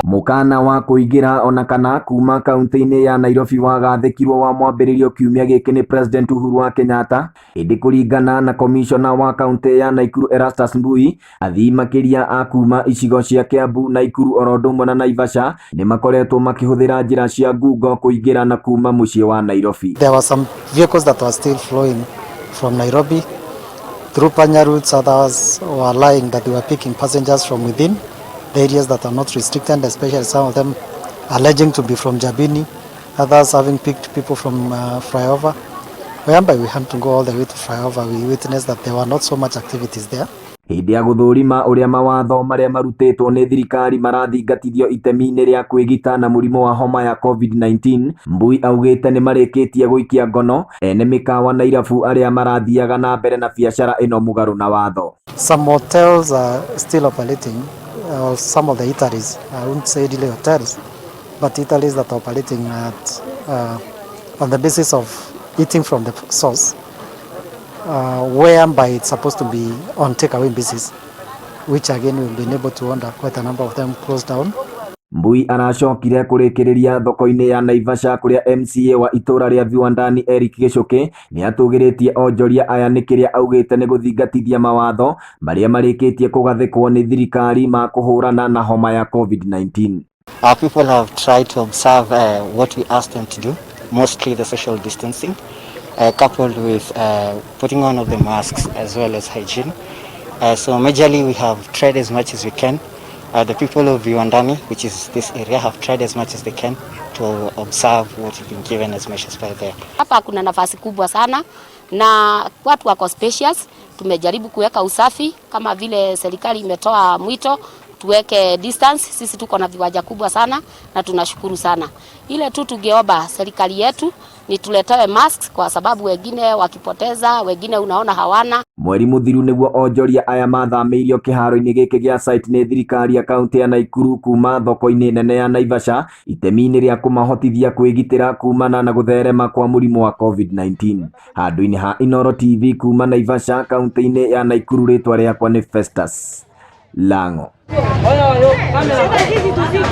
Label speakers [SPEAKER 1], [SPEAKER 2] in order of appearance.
[SPEAKER 1] Mũkana wa kũingĩra ona kana kuma kaunti-inĩ ya Nairobi wagathĩkirwo wa mwambĩrĩrio kiumia gĩkĩ nĩ President Uhuru wa Kenyatta, ĩndĩ kũringana na komishona wa kaunti ya Naikuru Erastus Mbui, athii makĩria a kuma icigo cia Kiambu, Naikuru oro ũndũ ũmwe na Naivasha nĩ makoretwo makĩhũthĩra njĩra cia ngungo kũingĩra na kuma mũciĩ wa Nairobi.
[SPEAKER 2] There were some vehicles that were still flowing from Nairobi through panya routes. Others were lying that they were picking passengers from within the areas that are not restricted, especially some of them alleging to be from Njabini, others having picked people from Flyover. Whereby we had to go all the way to Flyover, we witnessed that there were not so much activities there.
[SPEAKER 1] Hĩndĩ ya gũthũrima ũrĩa mawatho marĩa marutĩtwo nĩ thirikari marathingatithio itemi-inĩ rĩa kwĩgita na mũrimũ wa homa ya COVID-19, Mbui augĩte nĩ marĩkĩtie gũikia ngono ene mĩkawa na irabu arĩa marathiaga na mbere na biacara ĩno mũgarũ na watho.
[SPEAKER 2] Some hotels are still operating, or some of the eateries, I wouldn't say really hotels, but eateries that are operating at, on the basis of eating from the source, whereby it's supposed to be on takeaway basis, which again we've been able to order quite a number of them closed down.
[SPEAKER 1] Mbui aracokire kũrĩkĩrĩria thoko-inĩ ya Naivasha kũrĩa MCA wa itũra rĩa Viwandani Eric Gichuki nĩ atũgĩrĩtie onjoria aya nĩ kĩrĩa augĩte nĩ gũthingatithia mawatho marĩa marĩkĩtie kũgathĩkwo nĩ thirikari ma kũhũrana na homa ya COVID-19.
[SPEAKER 3] Our people have tried to observe what we asked them to do, mostly the social distancing, coupled with putting on of the masks as well as hygiene. So majorly we have tried as much as we can. The people of Viwandani, which is this area, have tried as much as they can to observe what has been given as measures by the
[SPEAKER 4] Hapa kuna nafasi kubwa sana na watu wako spacious. Tumejaribu kuweka usafi kama vile serikali imetoa mwito tuweke distance. Sisi tuko na viwanja kubwa sana na tunashukuru sana. Ile tu tungeomba serikali yetu ni tuletewe masks, kwa sababu wengine wakipoteza, wengine unaona hawana.
[SPEAKER 1] Mweri mũthiru nĩguo onjoria aya mathamĩirio kĩharo-inĩ gĩkĩ gĩa site nĩ thirikari ya kaunti ya Naikuru kuma thoko-inĩ nene ya Naivasha itemi-inĩ rĩa kũmahotithia kwĩgitĩra kumana na gũtherema kwa mũrimũ wa COVID-19. Handũ-inĩ ha Inooro TV kuma Naivasha kaunti-inĩ ya Naikuru, rĩtwa rĩakwa nĩ Festus Lango.